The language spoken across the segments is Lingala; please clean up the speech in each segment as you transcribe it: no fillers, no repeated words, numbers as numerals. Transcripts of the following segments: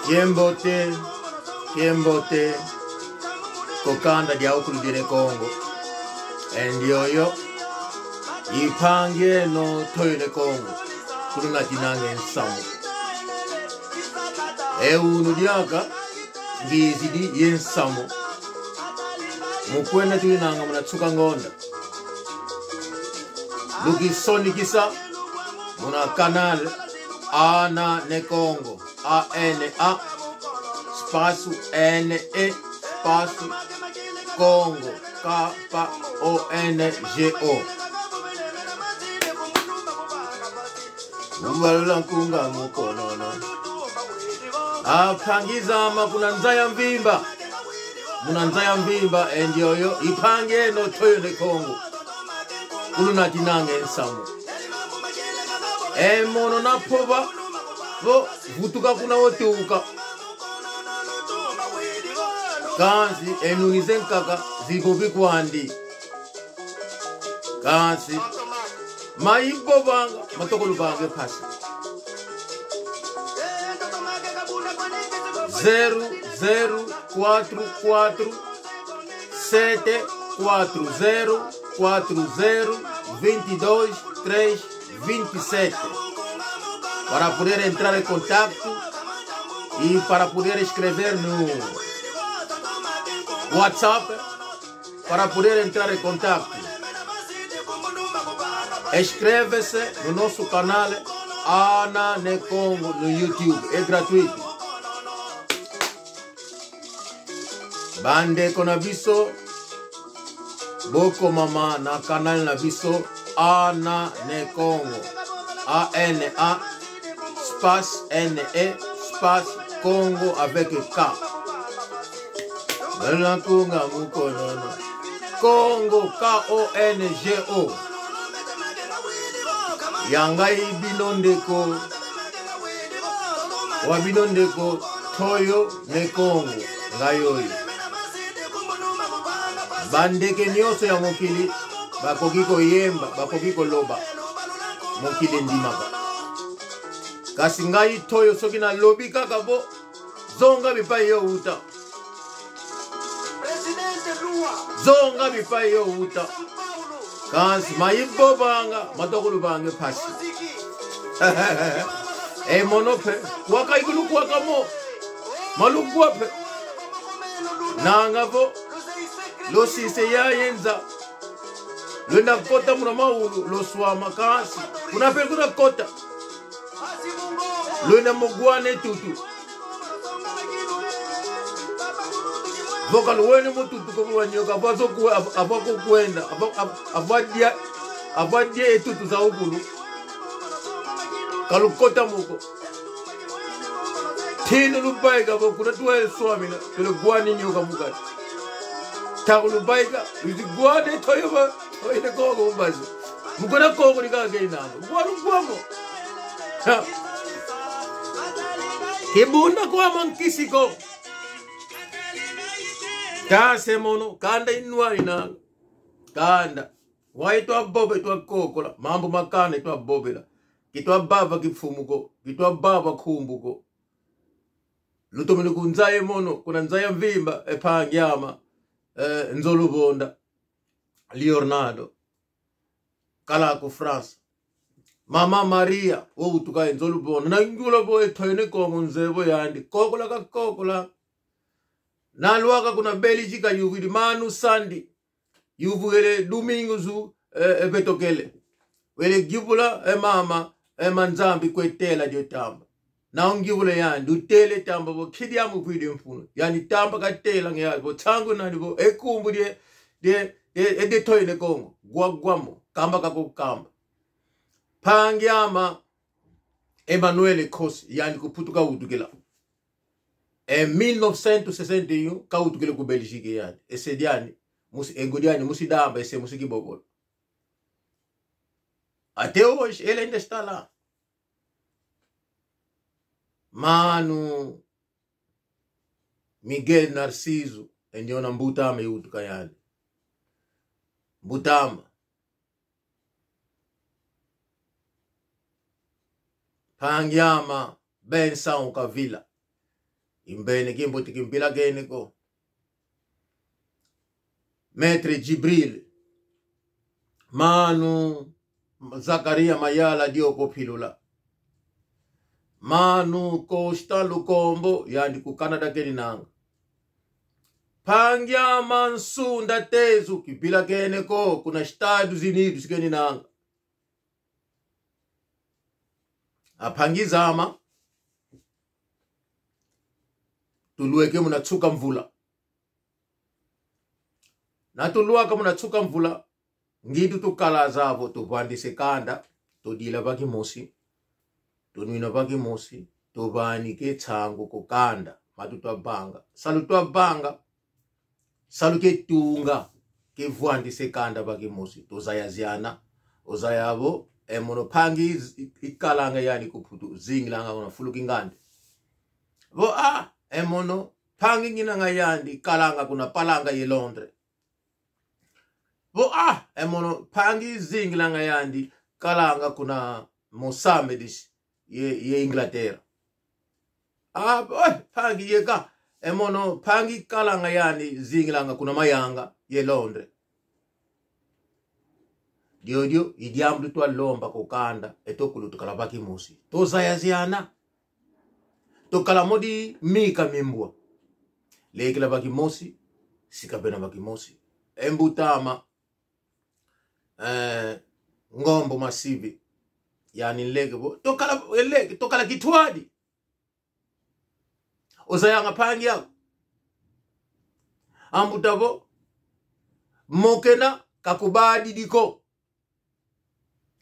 Kiembote, kiembote, kokanda dia okuludire Kongo. Endioyo, ipange no toyone Kongo, kuluna tinange nsamo. Eunu diaka, ngizidi yensamo. Mukwenda tuinanga munatsuka ngonda. Lukisonikisa, muna canal Ana ne Congo A N A espaço N E espaço Congo K P O N G O. Ubalula mukonono apangizama kuna nzaya mvimba muna nzaya mvimba endioyo ipange no toyo ne Congo kulunatinange nsamu emono napova vo vutuka kuna wotiuka kansi enunize nkaka zibobi kwandi kansi mayibo banga matokolo bange phasi 0 0 4 4 7 4 0 4 0 22 3 27 para poder entrar em contato e para poder escrever no WhatsApp para poder entrar em contato. Inscreve-se no nosso canal Ana Nekongo no YouTube, é gratuito. Bandeko na biso bokomama na canal na biso Ana Nekongo A N A space N E space Congo avec K. Balakunga mukonono Congo K O N G O. Ya ngai bino ndeko wa bino ndeko Toyo ne Congo ngai oyo. Bandeke nyonso ya mokili bakoki koyemba, bakoki koloba, mokili endimaka. Kasi ngai Toyo soki nalobi kaka bo zonga bipai yo uta, zonga bipai yo uta. Kasi mayibo banga matokolo bange phasi e monope waka ikulu kwaka mo malukwa pe nanga vo losise ya yenza lwenda kota muna maulu loswama kasi kuna pe kuna kota lwenda mogwane tutu voka luwene mututu komuwanyoka avakokwenda avadia etutu za ukulu kalukota muko tini lubaika vokuna tuweswamina tulegwani nyoka mukati taku lubaika izigwane toyoba toyine koko umbazi mukona koko likakeinanga gwarugwamo kibunda kwama nkisiko tase mono kanda inwa inanga kanda waitwa bobe twa kokola mambo makana itwa bobela kitwa baba kipfumuko kitwa baba khumbuko lutomene kunzaye mono kuna nzaya mvimba epangyama nzolubonda Leonardo kala ku France Mama Maria wo utuka nzolubonda na ngula bo etoyene kongo nzebo yandi kokola ka kokola nalwaka kuna Belgica yuvidi manu sandi yuvugele domingo zu ebetokele wele gibula e mama e manzambi kwetela diotamba na ungibule yandi utele tamba bo khidi yamu kwidi mfuno yani tamba katela ngeyazi bo tsangu nani bo ekumbu die die ede toyine kongo gwagwamo kamba kakokamba pangyama Emmanuel Kosi yani kuputuka utukela em 1961 kautukele ku Belgique yani esediani musi engodiani musidamba ese musikibokolo até hoje ele ainda está lá. Mano Miguel Narciso endiona mbutama yutuka yani mbutama pangyama Bensan Kavila imbene kimbuti kimpila kene ko Maître Djibril Manu Zakaria Mayala Dioko Philula Manu Costa Lukombo yandi ku Canada keni nanga Pangya Mansunda Tezu kipila kene ko kuna Estados Unidos keni nanga aphangizama tulueke munatsuka mvula natuluaka munatsuka mvula ngintu tukalazavo tuvandise kanda todila pakimosi tonwina pakimosi tovanike tsangu kukanda matu twabanga salu twabanga salu ketunga kevwandise kanda pakimosi tozayaziana ozayavo emono phangi ikalanga yani kuphutu zingilanga kona fuluka ingande vo a emono phangi nginanga yandi kalanga kuna palanga ye Londres vo a emono phangi zingilanga yandi kalanga kuna Moçambique ye Inglaterra ah oh, phangi yeka emono phangi kalanga yani zingilanga kuna mayanga ye Londres diodio idiambu twalomba kokanda etokulu tukala pakimusi tozayaziana tokala modi mika mimbwa lekela pakimosi sikapena pakimosi embutama ngombo masivi yani leke bo tokala leke tokala kitwadi ozayanga phangi yako ambutavo mokena kakubadi diko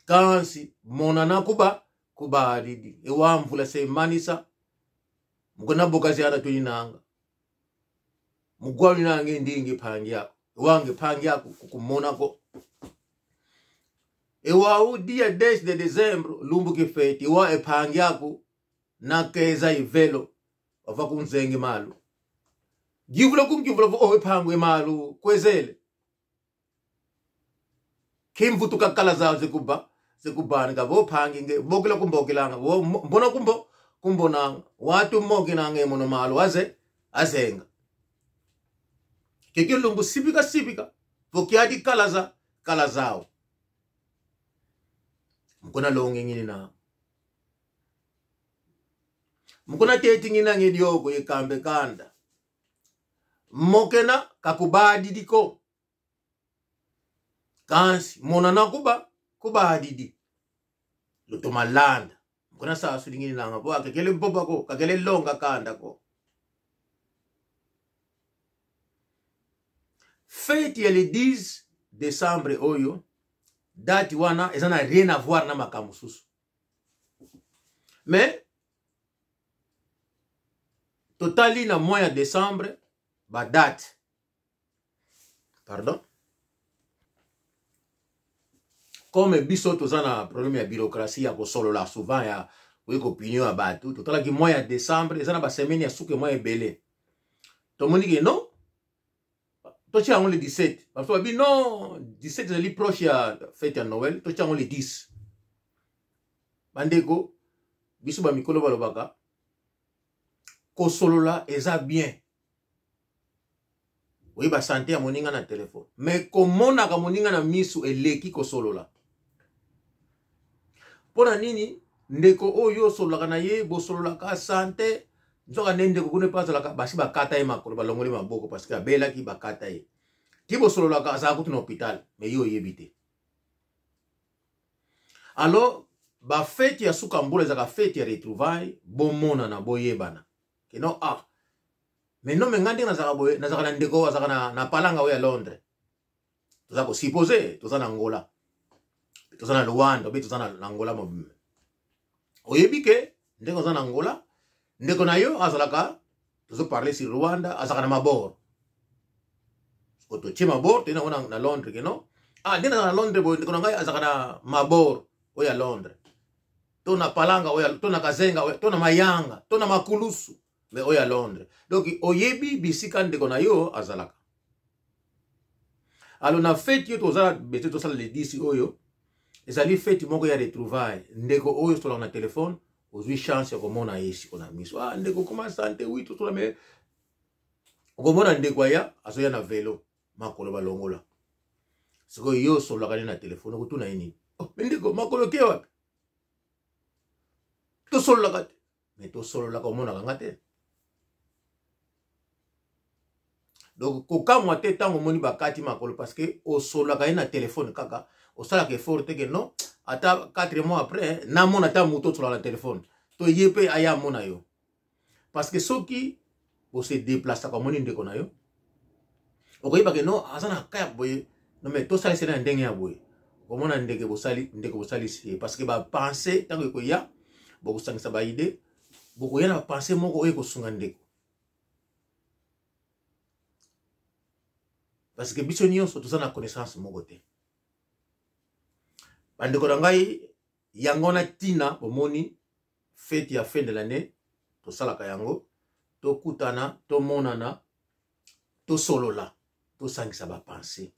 kansi mona nakuba kubadidi ewamvula semanisa mukona bokaziana tulinanga mugwali nange ndingi phangi yako ewange phangi yako kukumonako ewawu dia 10 de dezembro lumbu kifeti ewa ephangi yako nakeza ivelo wava kunzenge malu givula kumgivula vo ephangu emalu kwezele kimvutuka kala zawo zikuba zikubani ka vophangi nge bokela kumbokilanga vo mbona kumbo kumbonanga watu mokinanga emono malu aze azenga keke lumbu sipika sipika vokiadi kala za kala zawo mkona longe ngini na mkona teti ngina ngedioko yekambe kanda mokena kakubadi diko kansi mona nakuba kubadidi lutomalanda mkona sasu lingini nanga po akekele mpopa ko kakele longa kanda ko fête ya le 10 décembre oyo date wana eza na rien à voir na makambo mosusu mais totali na mois ya décembre ba date pardon comme biso toza na problème ya bureaucratie ya kosolola souvent ya koyeka opinion ya bato totalaki mois ya décembre eza na basemaine ya suka mwa ebele tomoni ke non totia yango le 17 bato babi non 17 ezali proche ya fête ya Noël totia yango le 10 bandeko biso bamikolo balobaka kosolola eza bien oyeba sante ya moninga na telefone me komonaka moninga na misu eleki kosolola mpo na nini ndeko oyo osololaka na ye bosololaka sante nzoka nde ndeko kuna mpe azalaka basi bakata ye makolo balongoli maboko parce que abelaki bakata ye ti bosololaka azalaka kutu na hôpital me yo oyebi te alors bafete ya suka mbula ezalaka fete ya retrouvaille bomonana boyebana keno ah mais non me ngai ndenge nazalaka boye nazalaka na ndeko azalaka na palanga oyo ya Londres toza kosupposer toza na Angola toza na Luanda obe toza na Angola mobimba oyebi ke ndenge oza na Angola ndeko na yo azalaka tozoparle sur Rwanda azalaka na mabor totie mabor toye nango na Londres keno ah ndenge nazalaka na Londres boye ndeko na ngai azalaka na mabor oyo ya Londres to na palanga oyo to na kazenga oyo to na mayanga to na makulusu me oyo ya Londres donc oyebi bisika ndeko na yo azalaka alors na fete yo tozala bete tosala le 10 oyo ezali fete moko ya retrouvaille ndeko oyo solaka na telefone. Ozwi chance ya komona ye siko na miso. Ah, ndeko, koma sante? Wi, totola me okomona ndeko aya, azoya na velo, makolo balongola. Sikoyo yo osololaka nde na telefone, okotuna ye nini? Oh, me ndeko, makolo ke wapi? Tosololaka te, me tosololaka, omonaka nga te. Donc kokamwa te ntango omoni bakati makolo, parce que osololaka ye na telefone kaka, osalaka effort te ke non, ata 4 mois après namona ata moto osolaka na telefone, to ye mpe aya amona yo. Parce que soki ose déplaçaka, omoni ndeko na yo, okoyeba ke non, aza na ka ya boye, non mais tosalisi na ndenge ya boye. Okomona ndeke bosali, ndeko bosalisi ye, parce que bapense ntango ekoya, bokosangisa baide, bokoya na bapense moko oyo ekosunga ndeko, parce que biso nyonso toza na connaissance moko te. Bandeko na ngai, yango wana ntina bomoni fete ya fin de l'année tosalaka yango, tokutana, tomonana, tosolola, tosangisa bapense,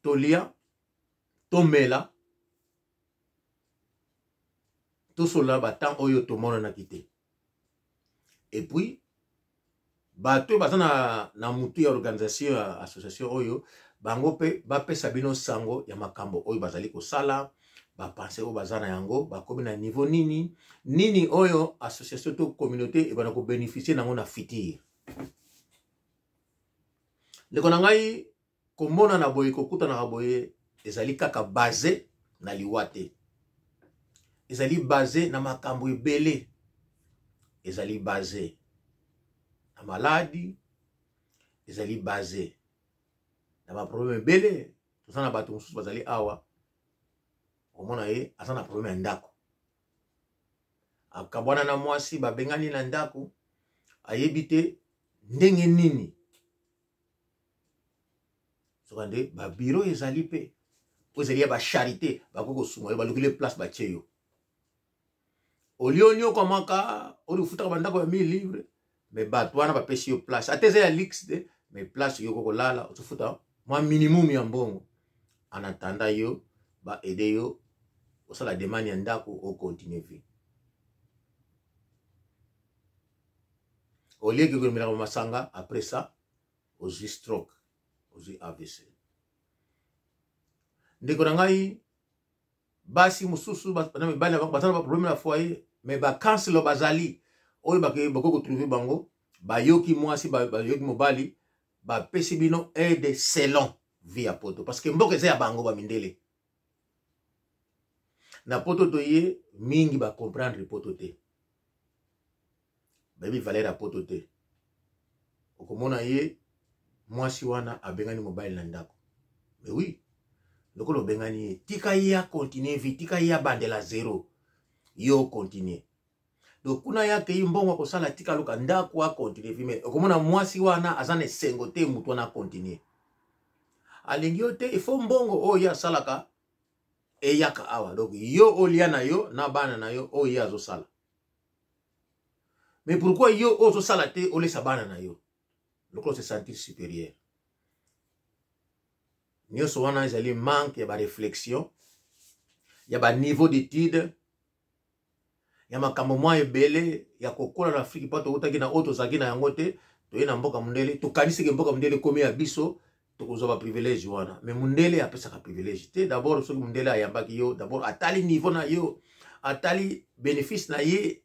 tolia, tomela, tosolola batemps oyo tomonanaki te. Et puis bato oyo baza na mutu ya organisation ya association oyo, bango mpe bapesa bino sango ya makambo oyo bazali kosala, bapense oyo baza na yango, bakomi na niveau nini, nini oyo association to communauté ebanda kobénéficie nango na futur. Ndeko na ngai, komonana boye, kokutanaka boye, ezali kaka base na liwa te, ezali base na makambo ebele, ezali base na maladi, ezali base na baproblème ebele. Toza na bato mosusu bazali awa, omona ye aza na problème ya ndako, akabwana na mwasi, babengani na ndako, ayebi te ndenge nini. Soka nde babiro ezali mpe po ezali ya bacharité, bakoki kosunga yo, balukili place, batie yo, olie onyokwamaka, oli ofutaka bandako ya 1000 livre, mais bato wana bapesi yo place, ata eza ya luxe te, mais place yo okokolala, ozofuta mwa minimum ya mbongo en attendant yo baede yo osala demande ya ndako, ocontinue vie. Olieki komelaka masanga, après ça ozwi stroke, ozwi AVC. Ndeko na ngai, basi mosusu na mibali baza na baproblème na foyer, mais bakanselo bazali oyo bakoki kotrouve bango, bayoki mwasi, bayoki mobali, bapesi bino aide selon vie ya poto, parce que mboka eza ya bango bamindele. Na poto toye mingi bacomprendre poto te, bayebi valeur ya poto te. Okomona ye mwasi wana abengani mobali na ndako, mais oui, lokola obengani ye, tika ye acontinue vie, tika ye abandela zero, yo ocontinue. Donc kuna ye akei, mbongo akosala, tika aluka ndako, acontinue vie. Mais okomona mwasi wana aza na esengo te, motu wana acontinue, alingi yo te, ifo mbongo oyo ye asalaka eyaka awa, donc yo olia na yo na bana na yo oyo ye azosala. Mais pourquoi yo oyo ozosala te olesa bana na yo, lokola se sentir supérieur? Nyonso wana ezali manque ya baréflexion, ya baniveau d'étude, ya makambo mwa ebele ya kokola na Afrike, mpo toutaki na oyo tozalaki na yango te. Toye na mboka mondele, tokanisiki mboka mondele ekomi ya biso, tokozwa baprivilège wana. Mais mondele apesaka privilège te. D'abord soki mondele ayambaki yo, d'abord atali niveau na yo, atali bénéfice na ye.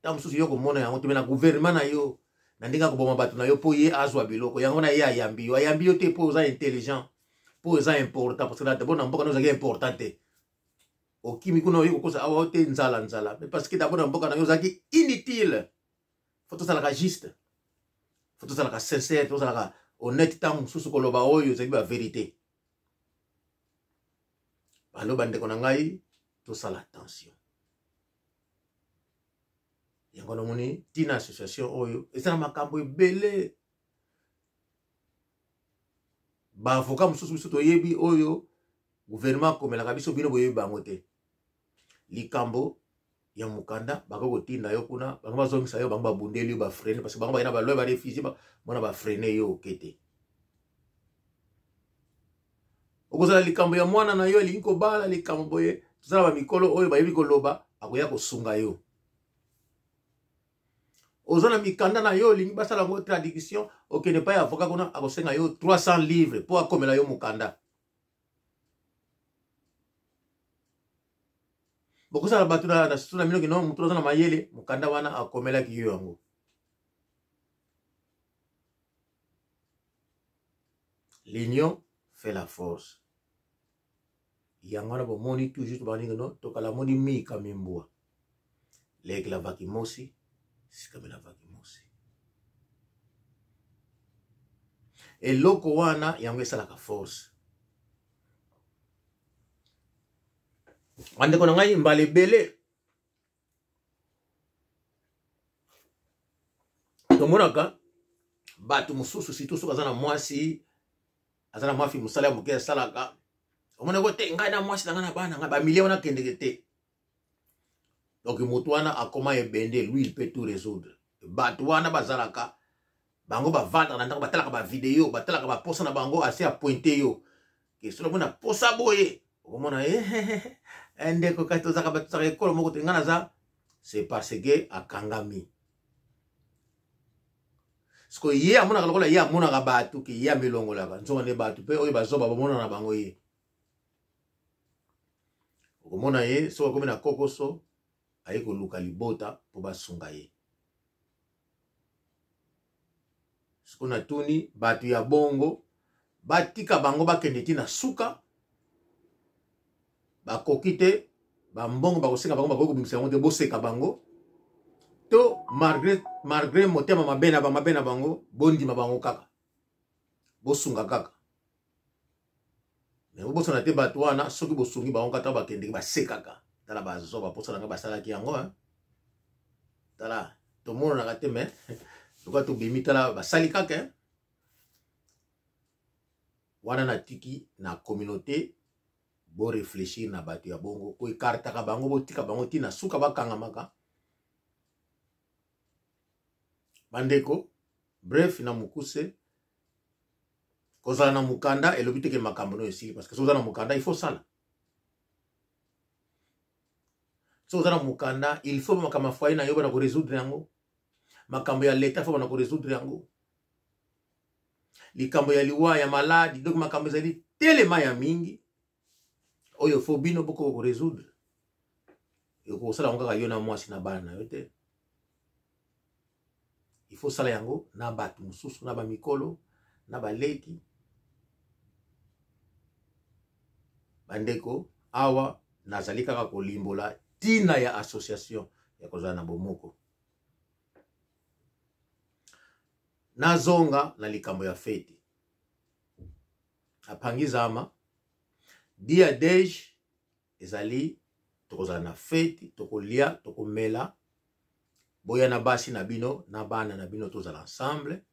Ntango mosusu yo komona yango te, me na gouvernement na yo, na ndenge akoboma bato na yo mpo ye azwa biloko yango na ye, ayambi yo. Ayambi yo te mpo oza intelligent, mpo oza important, parce que d'abord na mboka na ozalaki important te. Okimi kuna, oye kokosa awa te nzala nzala, mais parce que d'abord na mboka na yo ozalaki inutile. Faut tozalaka juste, faut tozalaka sincère, tozalaka honnête. Ntango mosusu koloba oyo ezali bavérité. Balo, bandeko na ngai, tosala attention. Yango namoni ntina association oyo eza na makambo ebele. Baavoka mosusu biso toyebi, oyo gouvernement akomelaka biso, bino boyebi bango te. Likambo ya mokanda, bakoki kotinda yo kuna, bango bazongisa yo, bango babundeli yo, bafreine, parce que bango baye na baloi, barefugie mona, bafreine yo, oke te. Okozala likambo ya mwana na yo alingi kobala, likambo boye, tozala bamikolo oyo bayebi koloba. akoya kosunga yo. Oza na mikanda na yo, olingi basala yango traduction, okende epai ya avocat kuna, akosenga yo 300 livres mpo akomela yo mokanda. Bokosala bato na susu na bino kino moto aza na mayele, mokanda wana akomelaki yo yango. L'union fait la force. Yango wana bomoni toujours tobandi kino tokala moni mika mimbwa leke la vakimosi sikame la vakimosi. Eloko wana yango esalaka force. Bandeko na ngai, mbala ebele tomonaka bato mosusu, surtout soki aza na mwasi, aza na mwafi mosala ya moke asalaka, omonako te ngai na mwasi na ngai na bana ngai bamilie wana akendeke te. Donc moto wana akoma ebende, lui il peut tout résoudre. Bato wana bazalaka bango bavandaka na ndako, batalaka bavideo, batalaka baposa na bango, ase apointe yo ke soki omona posa boye, okomona ye ndeko, kasi tozalaka bato, tozalaka ekolo moko te, ngai naza, c'est parce que akangami. Sikoyo ye amonaka lokola ye amonaka bato ke ye amilongolaka, nzoka nde bato mpe oyo bazoba bamona na bango ye. Okomona ye soki akomi na kokoso, aye koluka libota mpo basunga ye. Sikoyo natuni bato ya bongo, batika bango bakende ti na suka, bakoki te, bambongo bakosenga bango bakoki kobimisa yango te, boseka bango to malgré motema mabe na mabe na bango, bondima bango kaka, bosunga kaka. Me bobosana te bato wana, soki bosungi bango kaka, bakendeki basekaka, tala bazoba, mposa na ngai basalaki yango, hein? Tala tomonanaka te, me lokola tobimi, tala basali kaka, hein? Wana natiki na communauté bo réfléchir na bato ya bongo, koekartaka bango, botika bango ntina suka bakangamaka. Bandeko, bref na mokuse, kozala na mokanda elobi teke makambo no esili, parce que soki oza na mokanda, il faut sala. Soki oza na mokanda, il faut makambo ya foyer na yo bana korésoudre yango, makambo ya leta fo bana korésoudre yango, likambo ya liwa, ya maladi, donc makambo ezali telema ya mingi oyo fo bino bokoka korésoudre. Ekosala yango kaka yo na mwasi na bana na yo te, il faut sala yango na bato mosusu, na bamikolo, na baleki. Bandeko, awa nazali kaka kolimbola ntina ya association ya kozala na bomoko. Nazonga na likambo ya feti apangizama dia dej, ezali tokozala na feti, tokolia, tokomela, boya na basi na bino na bana na bino, tozala ensemble.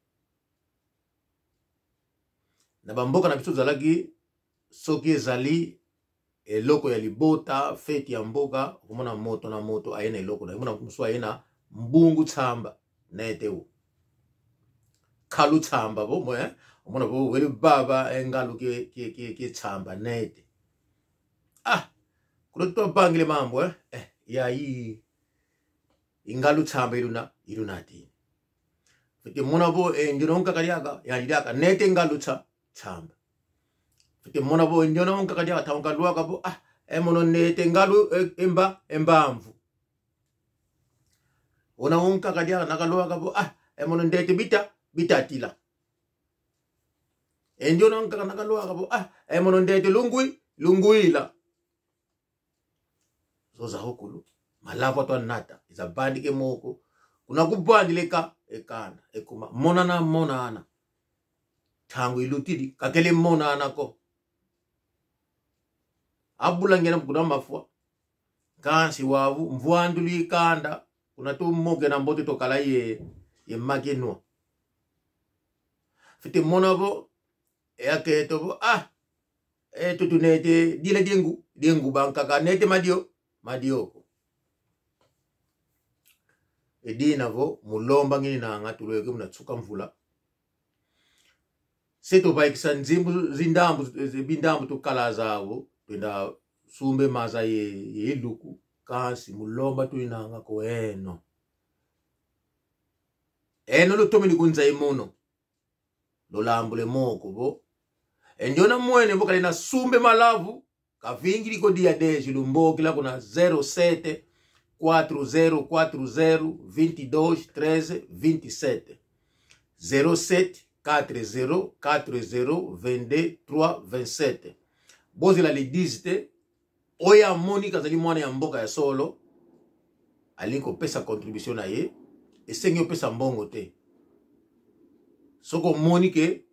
Na bamboka na biso tozalaki, soki ezali eloko ya libota, feti ya mboka, okomona moto na moto aye na eloko na ye. Omona mosusu aye na mbungu tsamba na ete o khalu tsamba bo mo, omona bo weli baba engalu ke ke ke ke tsamba nete ah kulo to bangile mambo ya yi ingalu tsamba iluna iluna ti fete mona bo ndino nkakaliaka ya liaka nete ngalu tsa tsamba fete mona bo ndino nkakaliaka taunga luaka bo ah emono nete ngalu emba embamvu ona unkakaliaka nakaluaka bo ah emono ndete bita bitatila endiona nkaka nakaluaka bo ah emono ndete lungui lunguila zoza hokulu malava to nata eza bandike moko kuna kubandileka ekanda ekuma monana monana tango ilutili kakele monana ko abulangena kuna mafua kansi wavu mvwandulu ikanda kuna tumoke na mbote tokala ye ye makenwa fite mona bo eyake to bo ah e tutu nete dile dingu dingu bankaka nete madio madioko edina vo mulomba ngini nanga tuloyoke muna tsuka mvula se topaikisa nzimbu zindambu bindambu tukala zavo twenda sumbe maza ye ye iluku. Kasi mulomba tulinanga ko eno. Eno lutomi likunza imono. Lolambule moko bo. Endiona mwene bo kali na sumbe malavu kavingili ko dia 10 lumbokila kuna 07 40 40 22 13 27 07 40 40 22 3 27. Bozela le 10 te oyo amoni kazali mwana ya mboka ya solo alingi kopesa contribution na ye, esengi opesa mbongo te. Soki omoni ke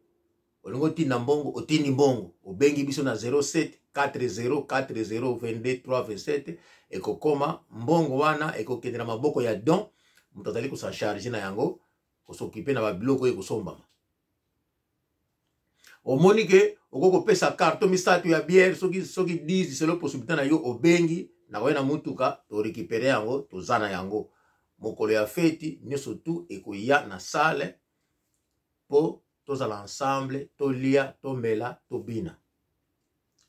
olingi otinda mbongo, otindi mbongo, obengi biso na 07 40 40 22 3 27, ekokoma mbongo wana ekokende na maboko ya don, moto azali kosa charge na yango, kosokipe na babiloko oyo ekosombama. Omoni ke okoki kopesa carton misato ya bière soki soki 10 selon possibilité na yo, obengi nakoya na mutuka to récupérer yango, toza na yango mokolo ya feti nyonso tu ekoya na salle po tozala ensemble, tolia, tomela, tobina.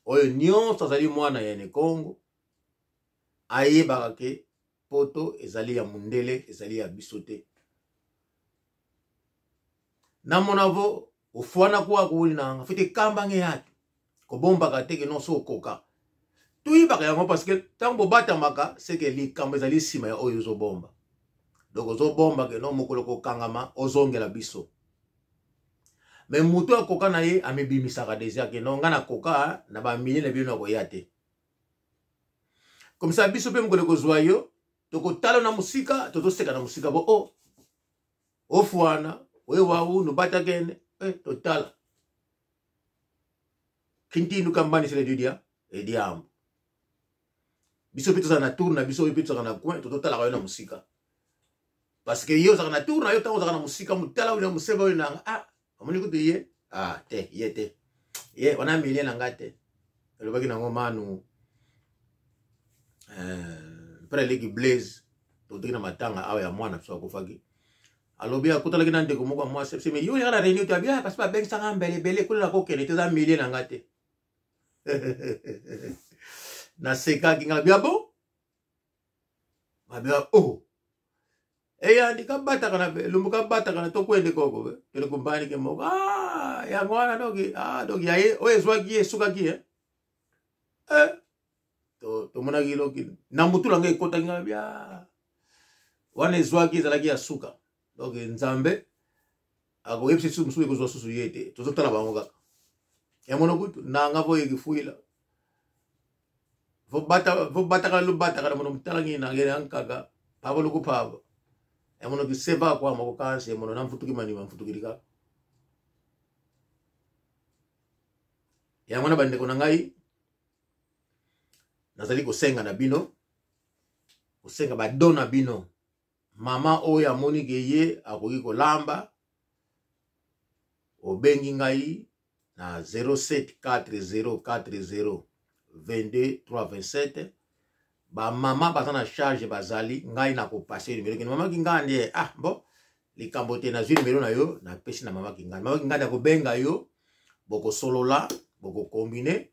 Oyo nyonso azali mwana ya Nekongo ayebaka ke poto ezali ya mundele, ezali ya biso te. Namona vo ofwana kwa kuuli nanga fete kamba nge yake kobombaka te ke non so okoka toyebaka yango parce que ntango bobatamaka seke likambo ezali nsima ya oyo ozobomba. Donc ozobomba ke non mokolo kokangama ozongela biso. Mais moto akoka na ye amibimisaka deja ke non nga nakoka na bamilie na bino nakoya te. Comme ça biso mpe mokolo ekozwa yo tokotala na mosika, tozoseka na mosika bo o ofwana oyewawu nobatakene totala kintindu kambanisela didia ediambo. Biso mpe tozala na tour na biso oyo mpe tozalaka na coin, tozotalaka yo na mosika parce que ye ozalaka na tour na yo ntango ozalaka na mosika motala oyo na moseba oyo nanga ah amoni kutu ye ah te ye te ye wana milie na nga te elobaki nango manu mpere eleki Blaise totiki na matanga awa ya mwana biso akufaki alobi akutalaki na ndeko moko ya mwasi me yo yaka na réunion te abi ah parce babengisaka mbele ebele kuna nakokende te eza milie na nga te. Nasekaki nga bia bo babia oh eyandi kabataka na lumbu kabataka na tokwende koko be tele kumbani ke moko ah yango wana doki ah doki ya ye oyo ezwaki ye esukaki ye eh to tomonaki loki na mutu na ngai ekotaki nga bia wana ezwaki ezalaki ya suka. Donc Nzambe akoyebisa biso mosusu ekozwa susu ye te, tozotala bango kaka ya mono kutu nanga vo yekifuila vobatakala lubatakala mono mutalangi nangene ankaka pavo lukupava ya mono kiseva kwa moko kansi ya mono namfutuki manima mfutukili kaka yango na bandeko na ngai nazali kosenga na bino kosenga badon na bino. Mama oyo amoni ke ye akoki kolamba, obengi ngai na 07 40 40 22 3 27. Ba mama baza na charge bazali ngai na kopase numero kino mama Kingandi ah bon likambo te nazwi numero na yo napesi na mama Kingandi. Mama Kingandi akobenga yo, bokosolola, bokokombine,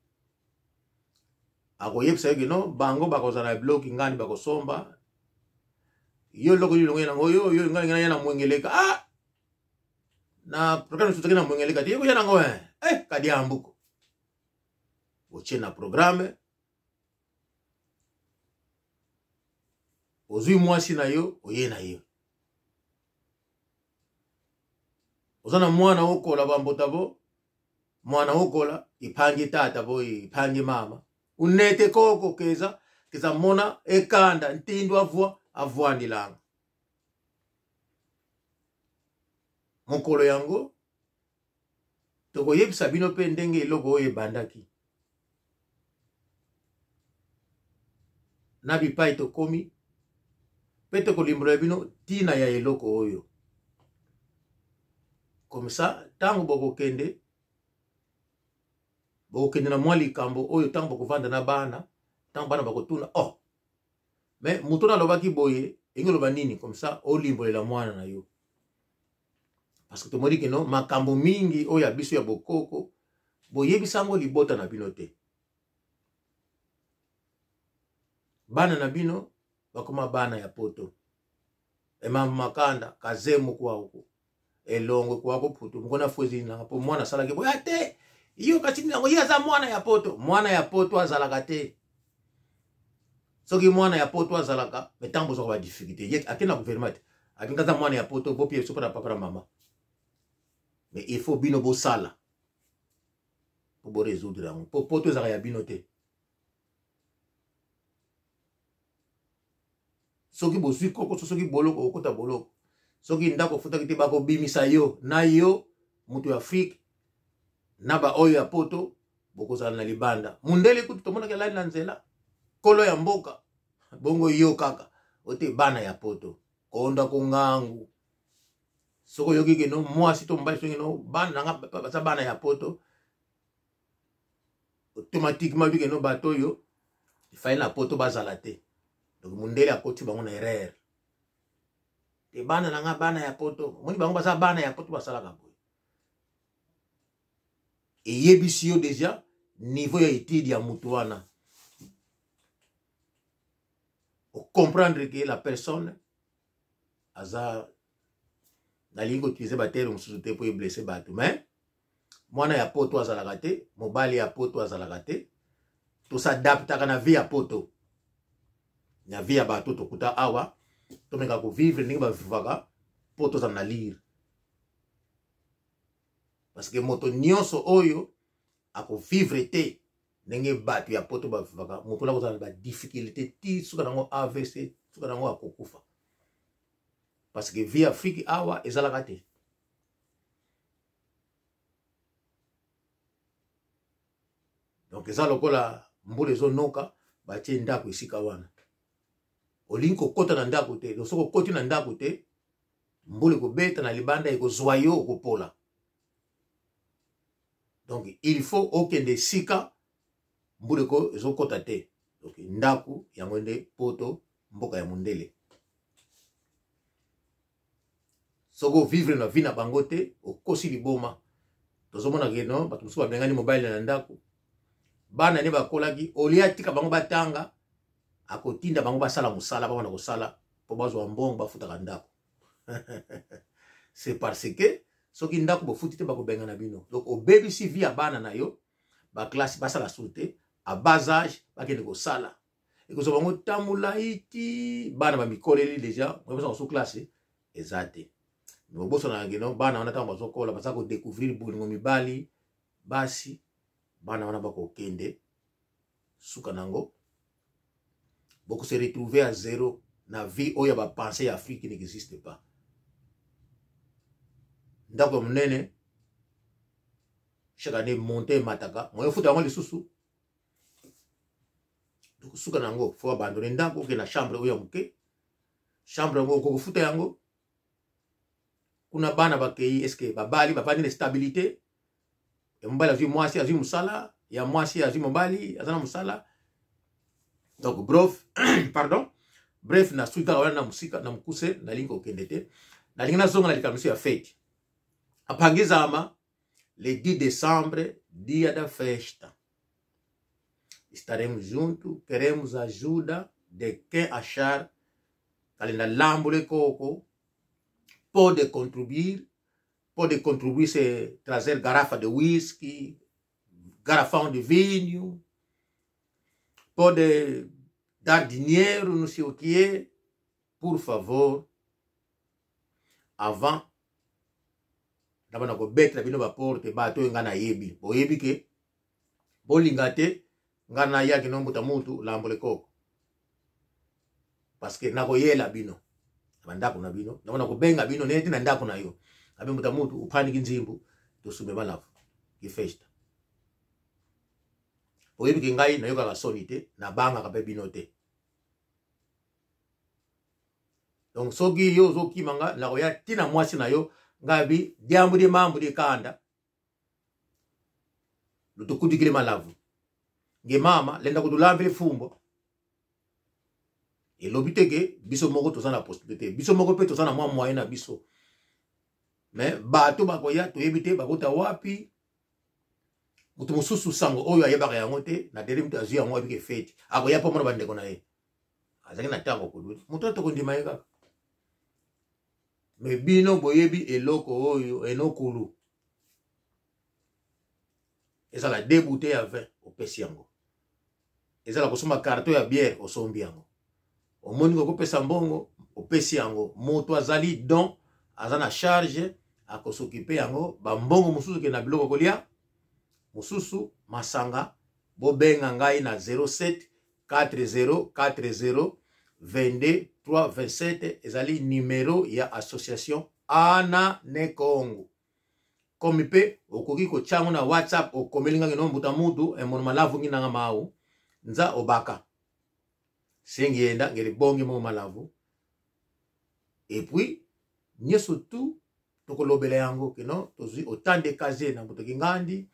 akoyebisa yo kino bango bakozala na biloko Kingandi bakosomba yo eloko nini longo nango yo yo ngai ngai na mwengeleka ah na programme soki na mwengeleka te yo koya nango eh eh kadiambuko otie na programme ozwi mwasi na yo oye na yo oza na mwana okola bambota bo mwana okola ipangi tata bo ipangi mama unete koko keza keza mona ekanda ntindu avwa avwandilanga mokolo yango tokoyebisa bino mpe ndenge eloko oyo ebandaki na bipai tokomi mpe tokolimbola bino ntina ya eloko oyo. Comme ça ntango bokokende bokokende na mwa likambo oyo ntango bokovanda na bana, ntango bana bakotuna oh mais moto na alobaki boye elingi oloba nini, comme ça olimbolela mwana na yo. Parce que tomoni kino makambo mingi oyo ya biso ya bokoko boyebisa yango libota na bino te. Bana na bino bakoma bana ya poto. Emambo makanda kazemu kwa huko. Elongo kwa ko putu mukona fwezi nanga po mwana asalaki boye ate yo kasi nango ye aza mwana ya poto. Mwana ya poto azalaka te. Soki mwana ya poto azalaka mais ntango bozwaka ba difficulté ye ake na gouvernement te alingi aza mwana ya poto bopie biso mpona papa na mama mais il faut bino bosala po bo résoudre yango po poto ezalaka ya bino te. Soki bozwi kokoso, soki boloko, okota boloko. Soki ndako ofutaki te, bakobimisa yo na yo moto ya Afrique na baoyo ya poto, bokozala na libanda. Mundele kutu tomonaki alali na nzela, kolo ya mboka, bongo yo kaka ote bana ya poto konda kongangu. Soki oyoki keno mwasi to mobali, soki no bana nanga baza bana ya poto, automatiquement oyebi keno bato oyo efali na poto bazala te. Donc mundele akoti bango na erreur. Te bana na nga bana ya poto, omoni bango baza bana ya poto basalaka boye. Eyebisi yo déjà niveau ya étude ya mutu wana. Comprendre que la personne aza, nalingi koutiliser ba terme mosusu te po eblesse bato, mais mwana ya poto azalaka te, mobali ya poto azalaka te. Tosadaptaka na vie ya poto, na vie ya bato tokuta awa, tomeka kovivre ndenge bavivaka po tozala na lire. Parce que moto nyonso oyo akovivre te ndenge bato ya poto bavivaka, moto wana akozala na badifficulté ti suka nango AVC, suka nango akokufa. Parce que vie Afrique awa ezalaka te. Donc eza lokola mbula ezonoka, batie ndako esika wana, olingi kokota na ndako te. Donc soki okoti na ndako te, mbula ekobeta na libanda, ekozwa yo, okopola. Donc il faut okende esika mbula ezokota te. Donc ndako yango nde poto, mboka ya mondele. Soki ovivre na vie na bango te, okosi liboma. Tozomona ke no bato mosusu babengani mobali na ndako, bana ne bakolaki, olie atika bango batanga, akotinda bango basala mosala, babanda kosala mpo bazwa mbongo bafutaka ndako. C'est parce que soki ndako bofuti te, bakobengana bino. Donc obebisi vie ya bana na yo, baklase basala su te, à bas âge bakende kosala, ekozwa bango ntango molai ti bana bamikoleli deja, moyebasa kosu klase eza te. Bobosanaka kino bana wana ntango bazokola, baza kodécouvrir bolingo mibali basi, bana wana bakokende suka nango boko se retrouver à zéro na vie oyo ya bapense ya Afrique n'existe pas. Ndako ya monene chaque année monte emataka, moyo futa yango lisusu. Donc suka nango faut abandonner ndako, okende na chambre oyo ya moke, chambre yango okokofuta yango kuna. Bana bakei, eske babali bavandi na stabilité ya mobali azwi mwasi azwi mosala, ya mwasi azwi mobali aza na mosala. Donc bref, pardon, bref, nasuki kaka wana na mosika na mokuse. Nalingi kokende te, nalingi nazonga na likambo ya fete apangizama le 10 décembre, dia da festa. Estaremos juntos, queremos a ajuda de quem achar kalenda lambule koko pode contribuir, pode contribuir se trazer garrafa de whisky, garrafão de vinho, pode dar dinheiro, não sei o que. Por favor, avant nabana kobetela bino baporte, bato oyo ngai nayebi, boyebi ke bolinga te ngai nayaki no mbuta mutu lambole koko, parce que nakoyela bino na bandako na bino, nabana kobenga bino neti na ndako na yo abe mbuta mutu upandiki nzimbu tosumbe malafu kifesta. Boyebi ke ngai nayokaka soni te, nabangaka mpe bino te. Donc soki yo ozokima nga, nakoya ntina mwasi na yo ngai bi diambu di mambu di kanda lutukudikile malavu nge mama lenda kutulambile fumbo. Elobi te ke biso moko toza na possibilité, biso moko mpe toza na mwa moyen na biso, mais bato bakoya toyebi te bakota wapi. Moto mosusu sango oyo ayebaka yango te na dele, moto azwi yango ayebiki feti akoya mpo mona bandeko na ye. Azalaki na ntango koduli moto wana, tokondima ye kaka. Me bino boyebi eloko oyo enokulu ezala deux bouteilles ya vin opesi yango, ezala kosomba carton ya bière osombi yango, omoni kokopesa mbongo opesi yango. Moto azali don, aza na charge, akosokipe yango. Bambongo mosusu ke na biloko kolia, mosusu masanga. Bobenga ngai na 07 40 40 22 3 27, ezali numero ya association Ana ne Kongo. Komi mpe okoki kotya yango na WhatsApp, okomeli ngai no mbuta mutu emono malavu ngi nanga mau nza obaka sengi yenda ngeli bongi mo malavu. Et puis nyonso tu tokolobela yango kino tozwi autant de casier na moto kingandi,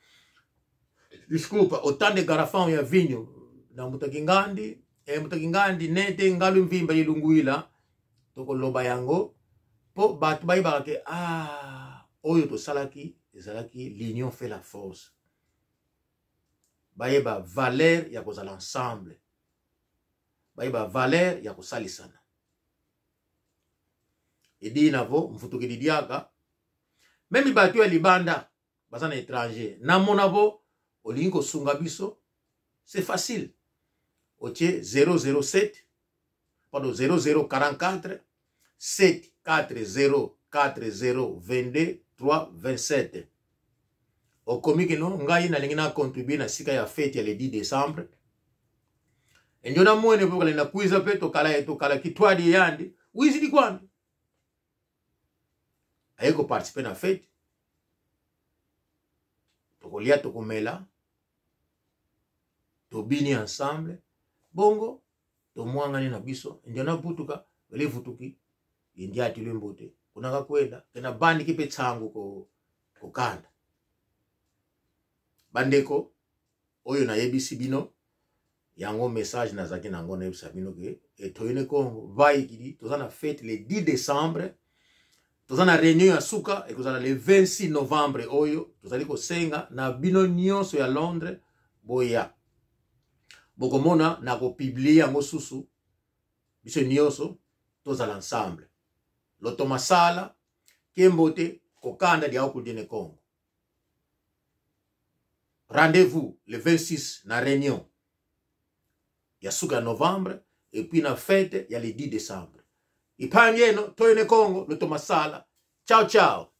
desculpa, autant de garrafão ya vinho na moto kingandi, moto kingandi nete ngalu mvimba ilunguila. Tokoloba yango mpo bato bayebaka ke oyo tosalaki ezalaki l'union fait la force. Bayeba valeur ya kozala ensemble, bayeba valeur ya kosalisana. Edi navo mfutuki didiaka meme bato ya libanda baza na étranger, namona bo olingi kosunga biso, c'est facile, otie 007, pardon, 0044 7 4 0 4 0 22 3 27. Okomi kino ngai nalingi na contribuer na sika ya fete ya le 10 décembre. Enjo na mwene po kalenda kwiza pe tokala tokala kitwadi yandi wizidi kwandi aye koparticipe na fete, tokolia, tokomela, tobini ensemble, bongo tomwangani na biso. Ndio na butuka velevutuki indi atilwe mbote kunaka kwenda kena bandiki pe tsangu ko kokanda. Bandeko oyo nayebisi bino yango, message nazalaki nango nayebisa bino ke etoyene Congo vaikidi toza na fete le 10 décembre, toza na réunion ya suka ekozala le 26 novembre. Oyo tozali kosenga na bino nyonso ya Londres, boya, bokomona na kopublie yango susu, biso nyonso tozala ensemble. Lotomasala kembote kokanda dia okudine Congo. Rendez-vous le 26 na réunion ya suka ya novembre et puis na fête ya le 10 décembre. Ipangi eno toyene Congo lotomasala. Ciao ciao.